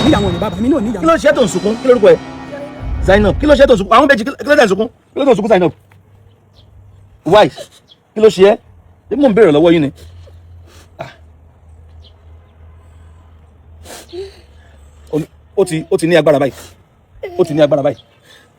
Níyàwó ní bàbá mi náà Kí níyàwó. ló ṣe tó ń sunkún? Kí lórúkọ ẹ? Zainab. Kí ló ṣe tó ń sunkún? Àwọn méjì, kí ló dé ń sunkún? Kí ló tó ń sunkún, Zainab? Why? Kí ló ṣe ẹ́? Ṣé mò ń béèrè lọ́wọ́ yín ni? Ah. Ó ti ní agbára báyìí, ó ti ní agbára báyìí.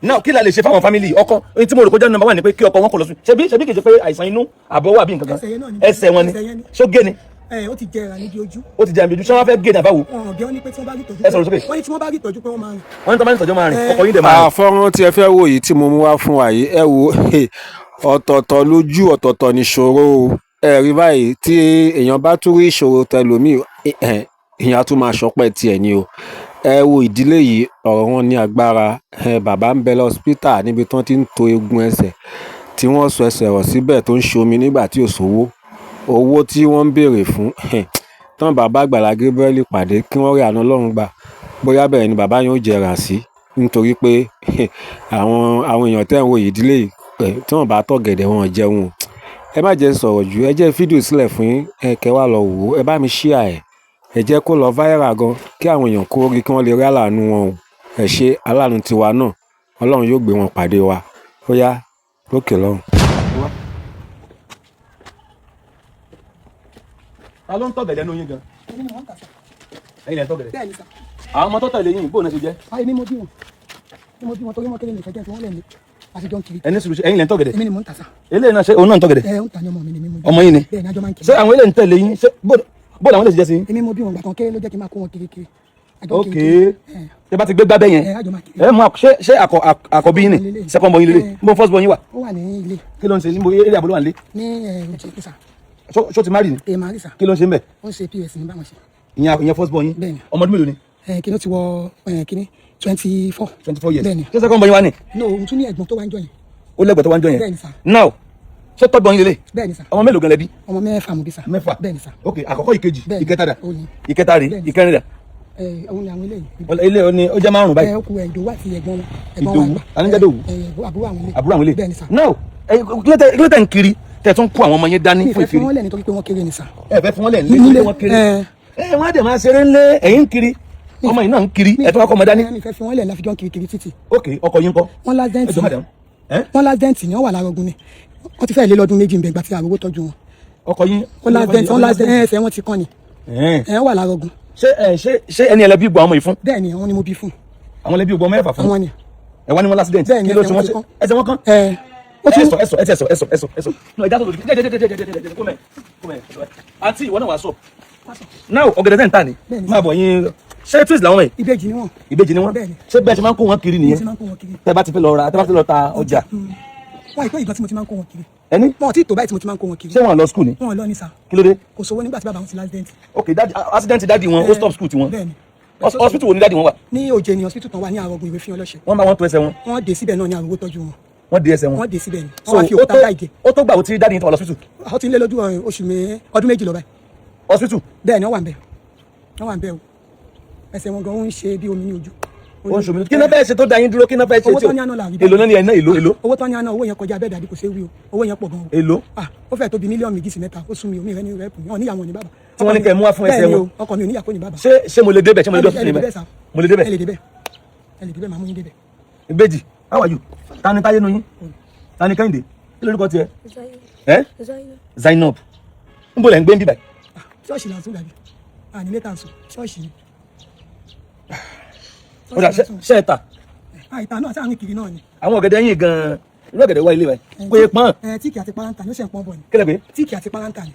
Now, kí la lè ṣe fáwọn family ọkọ? Ohun tí mo rò kó jẹ́ number one ni pé kí ọkọ wọn kò lọ sùn. Ṣebí kì í ṣe pé àìsàn inú àbọ̀wọ́ àbí nǹkan kan? Ẹsẹ̀ yẹn náà ni. Ẹsẹ̀ wọn ni? Ẹsẹ̀ yẹn ni. Ṣó gé ni? Ẹ ó ti jẹrà níbi ojú. Ó ti jẹ àmì ojú. Ṣé wọ́n fẹ́ gé ní àbáwo? Wọn ò gé, wọn ní pé tí wọ́n bá rí ìtọ́jú. Ẹ sọ̀rọ̀ sókè. Wọ́n ní tí wọ́n bá rí ìtọ́jú pé wọ́n máa rìn. Wọ́n ní tó bá ní ìtọ́jú máa rìn, ọkọ yín dẹ̀ máa rìn. Àfọ́nrán tí ẹ fẹ́ wò yìí tí mo mú wá fún wa yìí, ẹ wo, ọ̀tọ̀ọ̀tọ̀ lójú, ọ̀tọ̀ọ̀tọ̀ nìṣòro o. Ẹ rí báyìí, tí èèyàn bá tún rí ìṣòro tẹlòmíì, èèyàn á tún máa ṣọpẹ́ tiẹ̀ ni o. Ẹ wo ìdílé yìí, ọ̀rọ̀ wọn ní agbára. Bàbá ń bẹ lọ́sípítà níbi tí wọ́n ti ń to eegun ẹsẹ̀, tí wọ́n sọ ẹsẹ̀ rọ̀ síbẹ̀ tó ń ṣomi nígbà tí ò sówó. Owó tí wọ́n ń béèrè fún tán, bàbá Àgbàlá Gabriel pàdé kí wọ́n rí àánú Ọlọ́run gbà, bóyá bẹ́ẹ̀ ni bàbá yẹn ó jẹrà sí, nítorí pé àwọn èèyàn tẹ́ ń wo ìdílé yìí, tí wọ́n bá tọ̀ gẹ̀dẹ̀ wọn ò jẹun o. Ẹ má jẹ́ sọ̀rọ̀ jù, ẹ jẹ́ fídíò sílẹ̀ fún yín, ẹ kẹ́ wá lọ wò ó. Ẹ bá mi share ẹ̀, ẹ jẹ́ kó lọ viral gan, kí àwọn èèyàn kó rí, kí wọ́n lè rí àlàánú wọn o. Ẹ ṣe aláàánú tiwa náà, Ọlọ́run yóò gbé wọn pàdé wa. Ó yá, lókè lọ́hùn. Ta ló ń tọ̀gẹ̀dẹ̀ nínú yín gan? Èmi ni wọ́n ń tà sà. Ẹ̀yin lẹ ń tọ̀gẹ̀dẹ̀? Bẹ́ẹ̀ ni sà. Àwọn ọmọ tó tẹ̀lé yín, bóun náà ṣe jẹ́? Ah, èmi mo bí wọn. Èmi mo bí wọn torí wọn kéré ní ìfẹ́ jẹ́ fi wọ́n lẹ̀ ní. Àti jọ ń kiri. Ẹni sùúrù, ẹ̀yin lẹ ń tọ̀gẹ̀dẹ̀? Èmi ni mò ń tà sà. Eléyìí náà, ṣe òun náà ń tọ̀gẹ̀dẹ̀? Ẹ ń tà ní, ọmọ mi ni, mi mo bí. Ọmọ yín ni? Bẹ́ẹ̀ ni, àjọ máa ń kiri. Ṣé àwọn eléyìí ń tẹ̀lé yín? Ṣé bó làwọn lè ṣe jẹ́ sí yín? Èmi mo bí wọn, gbà kan kéré ló jẹ́ kí n máa kó wọn kiri kiri. Àjọ ń Ok. kiri kiri. Ẹ Tẹ bá ti gbé gbábẹ́ yẹn, ẹ àjọ máa kiri. ẹ mú ṣé àkọ́bí yín ni? Second born yín lélẹ̀? Níbo first born yín wà? Ó wà ní ilé. Kí ló ń ṣe? Níbo eré àbúrò wà nílé? Ní òjì sà. Ṣó ti marry ni? Èèmà rí sà. Kí ló ń ṣe ń bẹ̀? Ó ń ṣe POS ní báwọn ṣe. Ìyẹn first born yín? Bẹ́ẹ̀ni. Ọmọ ọdún mélòó ni? Ẹ kí ló ti wọ kíní 24. 24 years? Bẹ́ẹ̀ni. Ṣé second born yín wà ní? No, òun tún ní ẹ̀gbọ́n tó wá ń jọ yẹn. Ó lẹ́gbẹ̀ẹ́ tó wá ń jọ yẹn? Bẹ́ẹ̀ni sà. Now, ṣé third born yín lélẹ̀? Bẹ́ẹ̀ni sà. Ọmọ mélòó gan lẹ bí? Ọmọ mẹ́fà mo bí sà. Mẹ́fà? Bẹ́ẹ̀ni sà. Ok, àkọ́kọ́, ìkejì? Bẹ́ẹ̀ni. Ìkẹta dà? Ó ní. Ìkẹta rí? Bẹ́ẹ̀ni. Ìkẹrin dà? Ẹ òun ni àwọn eléyìí. Ilé ó ní ó jẹ́ márùn báyìí. Ẹ ó ku ẹ Ìdòwú àti ẹ̀gbọ́n wọn. Ẹ̀gbọ́n wọn Ìdòwú àgbà. Ta ní jẹ́ Ìdòwú? Ẹ àbúrò àwọn ilé. Àbúrò àwọn ilé? Bẹ́ẹ̀ni sà. Now, ẹ kí ló tẹ ń kiri, tẹ tún kó àwọn ọmọ yẹn dání Mi fún fẹ́ fi ìkiri? wọ́n lẹ̀ nítorí pé wọ́n kéré ni sà. Ẹ fẹ́ fún wọn lẹ̀ nílé, wọn kéré. Ẹ. Ẹ wọ́n á dẹ̀ máa ṣeré ńlé. Ẹ̀yin ń kiri, ọmọ yìí náà ń kiri, ẹ tún wá kọ́ ọmọ dání. Mi fẹ́ fi wọ́n lẹ̀ láfi jọ ń kiri kiri títì. Ok, ọkọ yín kọ́? Wọ́n lásìdẹ́ǹtì. Ẹ jọ, madam ẹ. Wọ́n lásìdẹ́ǹtì ni, wọ́n wà lára ogun ni. Wọ́n ti fẹ́ lé lọ́dún 2 ń bẹ ìgbà tí àròwó tọ́jú wọn. Ọkọ yín? Wọ́n lásìdẹ́ǹtì, wọ́n lásìdẹ́ǹtì, ẹsẹ̀ wọn ti kán ni. Ẹ̀ẹ́n. Ẹ wà lára ogun. Ṣé ẹ ṣé ẹni ẹlẹbí gbọ́ àwọn ọmọ yìí fún? Bẹ́ẹ̀ ni, àwọn ni mo bí fún. Àwọn ẹlẹbí gbọ́ mẹ́fà fún? Àwọn ni. Ẹ wá ní wọn lásìdẹ́ǹtì? Bẹ́ẹ̀ ni, Kí ló ẹsẹ̀ ṣe wọn wọ́n? ti kán. Ẹsẹ̀ wọn kán? Ẹ ó tún Ẹsọ ẹsọ ẹsọ ẹsọ ẹsọ ẹsọ no, ẹja tó jẹ jẹ jẹ jẹ jẹ jẹ kómẹ kómẹ. Àǹtí, ìwọ náà wàá sọ. Now, ọ̀gẹ̀dẹ̀ tẹ̀ ń tà ní? Bẹ́ẹ̀ ni. Máa bọ̀ yín. Ṣé twins làwọn yìí? Ìbejì ni wọ́n. Ìbejì ni wọ́n? Bẹ́ẹ̀ ni. Ṣé bẹ́ẹ̀ ṣe máa ń kó wọn kiri Mo nìyẹn? ti máa ń kó wọn kiri. Tẹ́ bá ti fẹ́ lọ ra, tẹ́ bá ti lọ ta ọjà? Wọ́n àìpé ìgbà tí mo ti máa ń kó wọn kiri. Ẹni? Wọn ò tí ì tó báyìí tí mo ti máa ń kó wọn kiri. Ṣé wọn lọ school ni? Wọn lọ ní sà. Kí ló dé? Kò sówó nígbà tí bàbá wọn ti lásìdẹ́ǹtì. Ok, daddy, accident daddy wọn, ó stop school tiwọn? Bẹ́ẹ̀ ni. Hospital wo ni daddy wọn wà? Ní òjè ní hospital tán wà ní àrọ̀gùn ìwé fi ọlọ́ṣẹ́. Wọ́n bá wọn tó ẹsẹ̀ wọn? Wọ́n dé síbẹ̀ náà ní àròwó tọ́jú wọn. Wọ́n dé ẹsẹ̀ wọn? Wọ́n dé síbẹ̀ ni. So Wọ́n wá fi ó òkúta tó dá ìgè. ó tó gbà ó tí daddy yín tó wà lọ́sítù? Ó ti ń lé lójú oṣù mé ọdún 2 lọ báyìí. Hospital? Bẹ́ẹ̀ ni, wọ́n wà ń bẹ̀, wọ́n wà ń bẹ̀ o. Ẹsẹ̀ wọn gan ó ń ṣe bí omi ní ojú. Ó ń ṣomi. Kí náà fẹ́ ṣe tó da yín dúró? Kí náà fẹ́ ṣe? Owó tí tó ní àná là rí báyìí. Èlò náà ni ẹ̀ náà? Èlò, èlò? Owó tó ní àná, owó yẹn kọjá bẹ́ẹ̀ dàbí kò ṣeé wí o. Owó yẹn pọ̀ gan o. Èlò? Ah, ó fẹ́ tó bí mílíọ̀nù 2 sí 3. Ó sún mi omi rẹ ní rẹ́pù wọn níyàwó ní bàbá. Tí wọ́n ní kẹ́ ẹ mú wá fún ẹsẹ̀ Bẹ́ẹ̀ ni wọn. o, ọkọ mi ò níyà kó ní bàbá. Ṣé mo lè débẹ̀? Ṣé mo lè dé Ẹ lè hospital débẹ̀ yẹn? sà. Mo lè débẹ̀? Ẹ lè débẹ̀, ẹ lè débẹ̀, màá mú yín débẹ̀. Ìbejì, how are you? Ta ni Táyé nu yín? Ta ni Kẹ́hìndé? Kí lórúkọ tiẹ̀? Ẹ Zainab, ń bò lẹ́ ń gbé ń bíbà? Ah, ṣọ́ọ̀ṣì là ń sùn dàbí à nílé tá à ń sùn, ṣọ́ọ̀ṣì ni. Ó dà, ṣe ẹ ta? Àìta náà sáà ń kiri náà ni. Àwọn ọ̀gẹ̀dẹ̀ yín gan-an, irú ọ̀gẹ̀dẹ̀ wá ilé wa kò yẹ pọ́n. Ẹ tíìkì àti párántà ni ó ṣe ń pọ́n bọ̀ ni. Kí lẹ pé? Tíìkì àti párántà ni.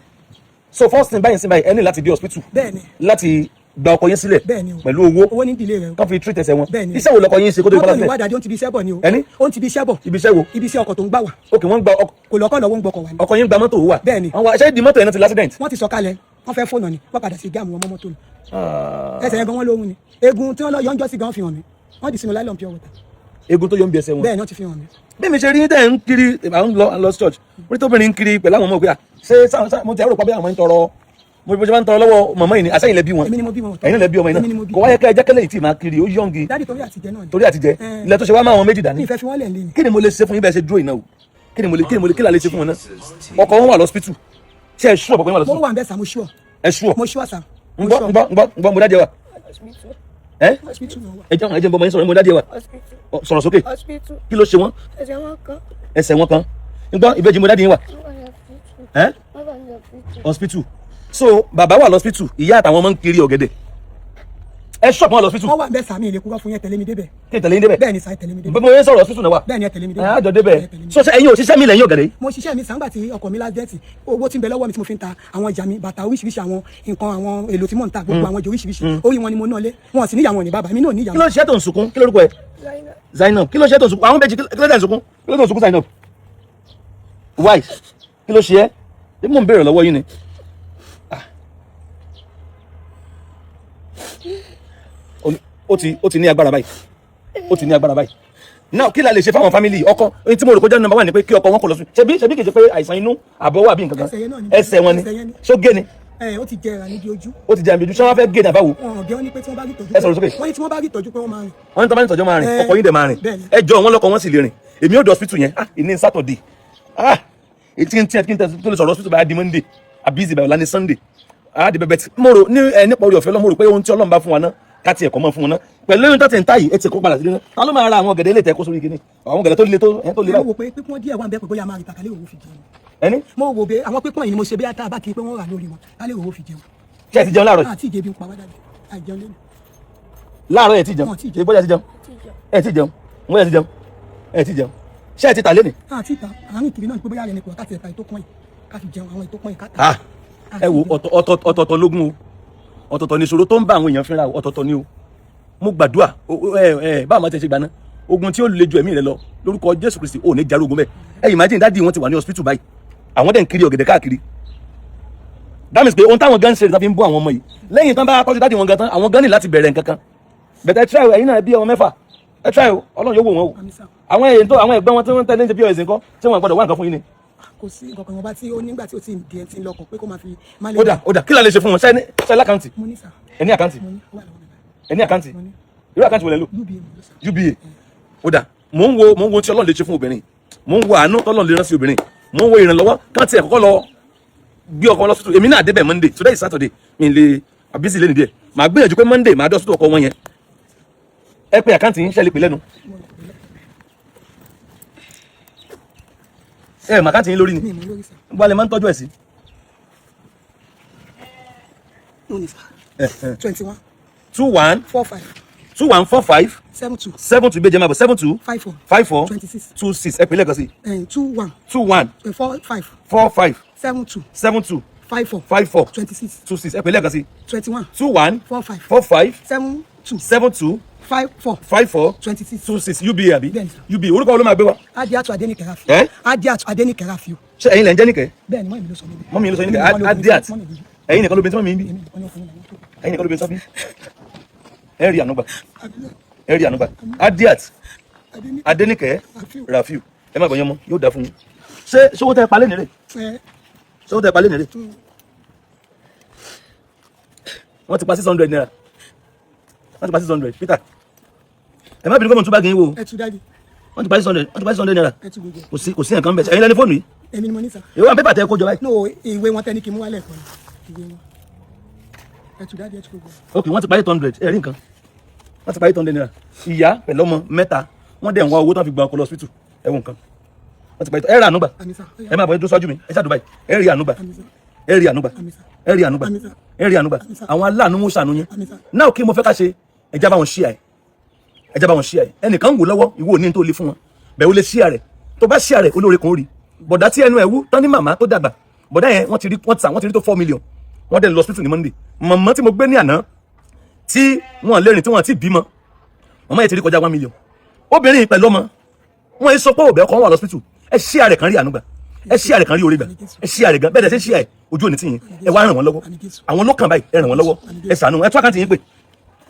So first thing báyìí sí báyìí, ẹ ní láti dé hospital Bẹ́ẹ̀ ni. láti gba ọkọ yín sílẹ̀ Bẹ́ẹ̀ ni o. pẹ̀lú owó Owó ní ìdílé rẹ o. kán fi treat ẹsẹ̀ wọn. Bẹ́ẹ̀ ni. Iṣẹ́ wo lọkọ yín ṣe kó tó di Mọ́tò pálásẹ̀? ní wádàá ó ń ti ibi iṣẹ́ bọ̀ ni o. Ẹni? Ó ń ti ibi iṣẹ́ bọ̀. Ibi iṣẹ́ wo? Ibi iṣẹ́ ọkọ̀ tó ń gbà wá. Ok, wọ́n gba ọkọ? Kò lọ́kọ̀ lọ́wọ́, ń gbọ́kọ̀ wá ni. Ọkọ yín gba mọ́tò wà? Bẹ́ẹ̀ ni. Wọ́n wá ṣé di mọ́tò yẹn náà ti l'accident? Wọ́n ti sọ kalẹ̀, wọ́n fẹ́ fóònù ni, wọ́n padà sí gáàmù wọn mọ́ mọ́tò ni. Ẹsẹ̀ yẹn gan wọ́n lóhun ni eegun tí wọ́n lọ yọ̀ǹjọ́ sí gan fi hàn mí. Wọ́n dì sínú nylon pure water. Egun tó yọ ń bí ẹsẹ̀ wọn? Bẹ́ẹ̀ ni, wọ́n ti fi hàn mí. Bí mi ṣe rí tẹ̀ ń kiri, à ń lọ, à ń lọ church, orí tóbìnrin ń kiri pẹ̀lú àwọn ọmọ òkè à ṣé mo ti ẹ̀rọ pa bí àwọn ń tọrọ, mo ṣe máa ń tọrọ lọ́wọ́ màmá yìí ni àṣẹyìn lẹ bí wọn? Èmi ni mo bí wọn. Ẹ̀yin náà lẹ bí ọmọ yìí Èmi ni mo náà? bí. Kò wáyé kẹ́ ẹ jẹ́ kẹ́lẹ́ yìí tí máa kiri, ó yọ̀ǹgì. Daddy, torí àtijẹ́ náà ni. Torí àtijẹ́? Eh. Ilẹ̀ tó ṣe wá máa wọn méjì dání. Mi ìfẹ́ fi wọ́n lẹ̀ lé ni. Kí ni mo lè ṣe fún yín bẹ́ẹ̀ ṣe dúró yìí náà o? Kí ni mo lè, kí la lè ṣe fún wọn náà? Ọkọ wọn wà lọ́sípítù, ṣé ẹ ṣú ọ̀pọ̀ pé wọn wà Mo lọ́sípítù? wà ń bẹ́ sà, mo ṣúọ̀. Ẹ ṣú ọ? Mo ṣúọ̀ sà. Ń gbọ́, ń gbọ́, ń gbọ́, ń gbọ́, mo dájẹ́ wa. Ẹ Hospital náà wà. ẹ jẹ́ ẹ jẹ́ bọ́mọ yín sọ̀rọ̀, mo daddy ẹ wà. Hospital. Ọ, sọ̀rọ̀ sókè. Hospital. Kí ló ṣe wọ́n? Ẹsẹ̀ wọn kan. Ẹsẹ̀ wọn kan ń gbọ́. Ìbejì, mo daddy yín wà. Wọ́n wà ní hospital. Ẹ Wọ́n wà ní hospital. Hospital. So bàbá wà lọ́spítù, ìyá àtàwọn ọmọ ń kiri ọ̀gẹ̀dẹ̀. Ẹ ṣọ́ọ̀pù wọn lọ́spítù? Wọ́n wà bẹ́ẹ̀ sàmì, ilé kúrọ́ fún yẹn, tẹ̀lé mi débẹ̀. Kí n tẹ̀lé yín débẹ̀? Bẹ́ẹ̀ ni sà, ẹ tẹ̀lé mi débẹ̀. Bí mo yẹn sọ̀rọ̀, hospital náà wà. Bẹ́ẹ̀ ni, ẹ tẹ̀lé mi Ẹ débẹ̀. á jọ débẹ̀. Ẹ tẹ̀lé mi. So ṣe ẹ̀yin ò ṣiṣẹ́ mi lẹ́yìn ọ̀gẹ̀dẹ̀ yìí? Mo ṣiṣẹ́ mi sàǹgbà tí ọkọ̀ mi lásìdẹ́ǹtì. Owó tí ń bẹ lọ́wọ́ mi tí mo fi ń ta àwọn ọjà mi, bàtà oríṣiríṣi, àwọn nǹkan, àwọn èlò tí mò ń ta, gbogbo àwọn ọjà oríṣiríṣi, orí wọn ni mo ná lé. Wọn sì níyàwó ní bàbá mi náà níyàwó. Kí ló ṣe tó ń sunkún? Kí lórúkọ ẹ? Zainab. Zainab, kí ló ṣe tó ń sunkún? Àwọn méjì, kí ló dé ń sunkún? Kí ló tó ń sunkún, Zainab? Why? Kí ló ṣe ẹ́? Bí mò ń béèrè lọ́wọ́ yín ni. Ah. Ó ti ní agbára báyìí, ó ti ní agbára báyìí. Now, kí la lè ṣe fáwọn family ọkọ? Ohun tí mo rò kó jẹ́ number one ni pé kí ọkọ wọn kò lọ sùn. Ṣebí kì í ṣe pé àìsàn inú àbọ̀wọ́ àbí nǹkan kan? Ẹsẹ̀ yẹn náà ni. Ẹsẹ̀ wọn ni? Ẹsẹ̀ yẹn ni. Ṣó gé ni? Ẹ ó ti jẹrà níbi ojú. Ó ti jẹ àmì ojú. Ṣé wọ́n fẹ́ gé ní àbáwo? Wọn ò gé. Wọn ní pé tí wọ́n bá rí ìtọ́jú. Ẹ sọ̀rọ̀ sókè. Wọ́n ní tí wọ́n bá rí ìtọ́jú pé wọ́n máa rìn. Wọ́n ní tó bá ní ìtọ́jú máa rìn. Eh, Ọkọ yín dẹ̀ máa rìn? Bẹ́ẹ̀ni. Ẹ jọ, wọn lọ́kọ wọn sì lè rìn. Èmi ò dé hospital yẹn, ah, ìní Saturday, ah, etí ń tí ẹ kí n tẹ tó lè sọ̀rọ̀ hospital báyà di Monday àbí ìsìnbà ọ̀la ní Sunday, ah, di bẹ̀bẹ̀ tí mo rò ní ẹ nípa orí ọ̀fẹ́ lọ. Mo rò pé ohun tí Ọlọ́run bá fún wa náà, ká tiẹ̀ kọ́ mọ́ fún wọn náà pẹ̀lú ohun tó ti ń ta yìí. Ẹ ti kó padà sílé náà. Ta ló máa ra àwọn ọ̀gẹ̀dẹ̀ ilé tẹ kó sórí kíní, àwọn ọ̀gẹ̀dẹ̀ tó le tó ẹ tó le Mo báyìí? wò pé pípọ́n díẹ̀ wà ń bẹ pé bóyá máa rí tàkàlẹ́ òwò fi jẹun. Ẹni? Mo wò pé àwọn pípọ́n yìí ni mo ṣe bí ata bá kiri pé wọ́n rà lórí wọn kálẹ̀ òwò fi jẹun. Ṣé ẹ ti jẹun láàárọ̀ yìí? Àti ìjẹbi ń pa wá dàbí àìjẹun lẹ́nu. Láàárọ̀ ẹ ti jẹun? Wọn ò tí ì jẹun. Ṣé bóyá ti jẹun? Ti jẹun. Ẹ ti jẹun? Bóyá ti jẹun? Ẹ ti jẹun? Ṣé ẹ ti tà lẹ́nìí? Àti ìta àárín kiri náà ni pé bóyá rẹ̀ ni kò ká tiẹ̀ ta ètò pọ́n yìí ká fi jẹun, àwọn ètò pọ́n yìí ká ta. Ah, ẹ wo, ọ̀tọ̀ọ̀tọ̀ lógún o, ọ̀tọ̀ọ̀tọ̀ ni ìṣòro tó ń bá àwọn èèyàn fínra o, ọ̀tọ̀ọ̀tọ̀ ni o. Mo gbàdúrà ẹ báwo máa ti ṣe gbaná ogun tí ó le ju ẹ̀mí rẹ lọ, lórúkọ Jésù Kristi, ò ní jarogun bẹ́ẹ̀. Ẹ imagine, daddy wọn ti wà ní hospital báyìí, àwọn dẹ̀ ń kiri ọ̀gẹ̀dẹ̀ káàkiri. That means pé ohun táwọn gan ń ṣe tá fi ń bọ́ àwọn ọmọ yìí, lẹ́yìn tán bá tọ́jú daddy wọn gan tán, àwọn gan ní láti bẹ̀rẹ̀ nǹkan kan bẹ̀tẹ̀. Try o, ẹ̀yin náà bí ọmọ mẹ́fà, ẹ try o, Ọlọ́run yóò wò wọ́n o. Àmín sà. Àwọn èyí tó àwọn ẹ̀gbọ́n wọn tí wọ́n tẹ́lẹ̀ ń ṣe POS nǹkan tí wọ́n gbọ́dọ̀ wá nǹkan fún yín ni? Kò sí nǹkan kan wọn bá tí ó nígbà tí ó ti di ẹ ti ń lọkàn pé kó máa fi má lè. Ó dà, ó dà. Kí la lè ṣe fún wọn? Ṣẹ́ l'account? Mo ní sà. Ẹ ní account? Mo ní, ó wà lọ́wọ́ mi báyìí. Ẹ ní account? Mo ní. Irú account wo lẹ ń lò? UBA mo ló sà. UBA. Ó dà, mò ń wo tí Ọlọ́run lè ṣe fún obìnrin, mò ń wo àánú tọ́lọ́run lè rán sí obìnrin, mò ń wo ìrànlọ́wọ́ kán tiẹ̀ kọ́kọ́ lọ gbé ọkọ wọn lọ sọ́tù. Èmi náà débẹ̀ Monday. Today is Saturday, mi lè àbísí lé nìdíẹ̀. Màá gbìyànjú pé Monday màá dé hospital ọkọ wọn yẹn. Ẹ pé account yín, ṣẹlẹ̀ pé lẹ́nu ẹ mà account yín lórí ni? Mi ì mọ lórí sà. Ń bọ́ alẹ́ máa ń tọ́jú ẹ̀ sí. Mo ní sà. 21. 21. 45. 21 45. 72. 72. Ìbejì, ẹ máa bọ̀. 72. 54. 54. 26. 26. Ẹ pè lẹ́ẹ̀kan sí. 21. 21. 45. 45. 72. 72. 54. 54. 26. 26. Ẹ pè lẹ́ẹ̀kan sí. 21. 21. 45. 45. 72. 72. 54. 54. 26. 26. UBA àbí? Bẹ́ẹ̀ni sir. UBA. Orúkọ wo ló máa gbé wa? Adiatu Adenike Rafiu. Ẹ́? Adiatu Adenike Rafiu. Ṣé ẹ̀yin lẹ ń jẹ́ Níkẹ́? Bẹ́ẹ̀ ni, mummy mi ló sọ mí bẹ́ẹ̀. Mummy yín ló sọ yín Èmi Níkẹ́? nìkan ló Adiat. mummy mi. Ẹ̀yin nìkan ló bí tí mummy yín bí? Èmi nìkan ló fún mi làwọn tó. Ẹ̀yin nìkan ló bí tí mummy bí? Ẹ rí ànúgbà, ẹ rí ànúgbà. Adiat Adenike Adenike Rafiu. Rafiu. Ẹ má bọ̀ yẹn mọ́, yóò dá fún yín. Ṣé ṣówó tẹ palẹ́ nìrè? Ẹ. Ṣówó tẹ palẹ́ nìrè? Wọ́n ti pa ₦600. Wọ́n ti pa 600. Peter, ẹ má bínú pé mo tún bá gẹ̀ yín wò. Ẹ tú dájú. Wọ́n ti pa 600, wọ́n ti pa ₦600. Ẹ tú gbogbo. Kò sí nǹkan bẹ̀. Ẹ̀yin lẹ́ni fóònù yìí? Èmi ni mo ní sà. Ìwé àwọn pépà tẹ kó jọ báyìí? No, ìwé wọn tẹ́ ní kí n mú wálẹ̀ kọ́ ni ìwé wọn. Ẹ tú dájú, ẹ tú gbogbo. Ok, wọ́n ti pa 800. Ẹ rí nǹkan, wọ́n ti pa ₦800. Ìyá pẹ̀lú ọmọ mẹ́ta, wọ́n dẹ̀ ń wá owó tán fi gba ọkọ lọ hospital. Ẹ wo nǹkan, wọ́n ti pa 800. Ẹ rà ànúgbà. Àmín sà. Ẹ máa bọ̀, ẹ dúró síwájú mi. Ẹ ṣàdúrà báyìí. Ẹ rí ànúgbà. Àmín sà. Ẹ rí ànúgbà. Àmín sà. Ẹ rí ànúgbà. Àmín sà. Ẹ rí ànúgbà. Àmín sà. Àwọn aláàánú mú ṣàánú yín. Àmín sà. Náà, kí mo fẹ́ ká ṣe, ẹ já bá wọn ṣíà ẹ, ẹ já bá wọn ṣíà ẹ. Ẹnìkan ń wò lọ́wọ́, ìwọ ò ní tó le fún wọn bẹ́ẹ̀, ó lè ṣíà rẹ̀. Tó bá ṣíà rẹ̀, olóore kan ó rí. Bọ̀dá tí ẹnu ẹ̀ wú tán ní màmá tó dàgbà, bọ̀dá yẹn wọ́n ti rí, wọ́n ti sà, wọ́n ti rí tó 4 million. Wọ́n dẹ̀ lọ hospital ní Monday. Màmá tí mo gbé ní àná tí wọ́n lè rìn, tí wọ́n ti bímọ, màmá yẹn ti rí kọjá 1 million. Obìnrin pẹ̀lú ọmọ wọn yìí sọ pé òbẹ̀ ọkọ wọn wà lọ́sítù. Ẹ ṣí àrẹ̀ kan rí ànúgbà, ẹ ṣí àrẹ̀ kan rí orí gbà, ẹ ṣí àrẹ̀ gan bẹ́ẹ̀ dẹ̀ ṣe ṣí àrẹ̀, ojú òní tì yín. Ẹ wá ràn wọ́n lọ́wọ́, àwọn lọ́kàn báyìí, ẹ ràn wọ́n lọ́wọ́, ẹ ṣàánú wọn. Ẹ tún account yín pè.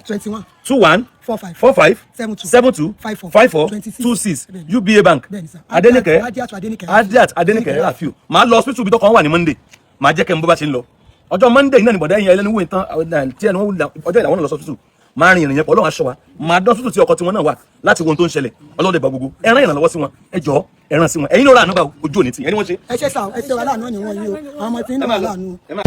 21. 21. 45. 45. 72. 72. 54. 54. 26. 26. Bẹ́ẹ̀ni. UBA Bank. Bẹ́ẹ̀ni sà. Adenike. Adiatu Adenike. Adiat Adenike Rafiu. Màá lọ hospital bí tọkàn wà ní Monday, màá jẹ́ kẹ́ n bó bá ṣe ń lọ. Ọjọ́ Monday náà ni bọ̀dá yẹn ẹlẹ́ni wò tán tí ẹni wọ́n ọjọ́ ìlàwọ́n náà lọ hospital. Máa rin ìrìn yẹn pọ̀. Ọlọ́run aṣọ wa. Máa dán hospital tí ọkọ tiwọn náà wà láti wo ohun tó ń ṣẹlẹ̀. Ọlọ́run lè gba gbogbo. Ẹ rán ìrànlọ́wọ́ sí wọn, ẹ jọ̀ọ́, ẹ rán sí wọn. Ẹ̀yin ló ra àánú gbà o, ojú òní tì ẹni wọ́n ṣe. Ẹ ṣe sà, ẹ ṣe wà láàánú ni wọ́n yìí o, àwọn ọmọ tí ń Ẹ nà máa wà lọ. láàánú. Ẹ máa.